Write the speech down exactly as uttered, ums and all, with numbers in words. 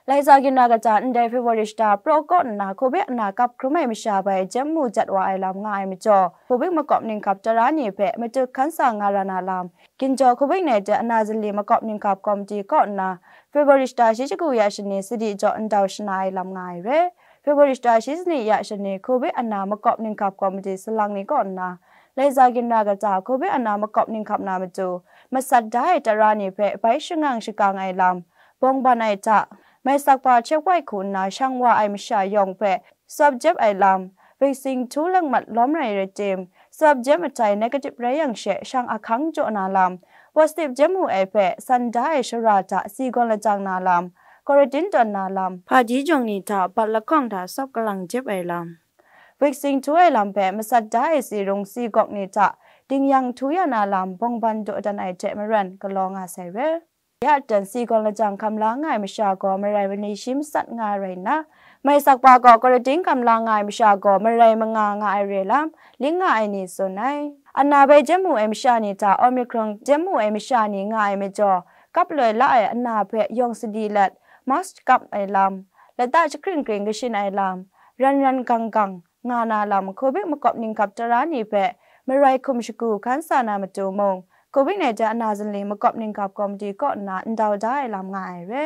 Laika ginra kaja ndai February shata praw kaw nna Covid ana kap hkrum ai masha bai jem mu jat wa ai lam nga ai majaw, Covid makawp ninghkap tara ni hpe matuk hkan sa nga ra na lam, Ginjaw Covid nineteen ana zali makawp ninghkap komiti kaw nna February shata shi shagu ya shani sadi jaw ndau shana ai lam nga ai re. February shata shi sani ya shani Covid ana makawp ninghkap komiti salang ni kaw nna, laika ginra kaja Covid ana makawp ninghkap na matu masat da ai tara ni hpe bai shangang shakang ai lam, bawng ban ai hta, mai sakpa chep wai hku nna shang wa ai masha yawng hpe swab jep ai lam, vaccine htu lang mat lawm rai rai tim, swab jep matai negative rai yang she shang ahkang jaw na lam, positive jem mu ai hpe san da ai shara hta si gawn lajang na lam, quarantine tawn na lam, hpaji jawng ni hta bat lahkawng hta swab kalang jep ai lam, vaccine htu ai lam hpe masat da ai si rung si gawk ni hta dingyang htu ya na lam bawng ban dawdan ai hte maren galaw nga sai re. Ya dan si gawn lajang hkam la nga ai masha gaw marai mali shi matsat nga ai rai nna, mai sakpa gaw quarantine hkam la nga ai masha gaw marai manga nga ai re lam, ling nga ai ni tsun ai. Ana bai jem mu ai masha ni hta Omicron jem mu ai masha ni nga ai majaw, kap loi la ai ana hpe yawng sadi let, mask kap ai lam, lata jahkring kring kashin ai lam, ran ran gang gang nga na lam, Covid makawp ninghkap tara ni hpe marai hkum shagu hkan sa na matu mung, Covid nineteen ana zali makawp ninghkap komiti kaw nna ndau da ai lam nga ai re.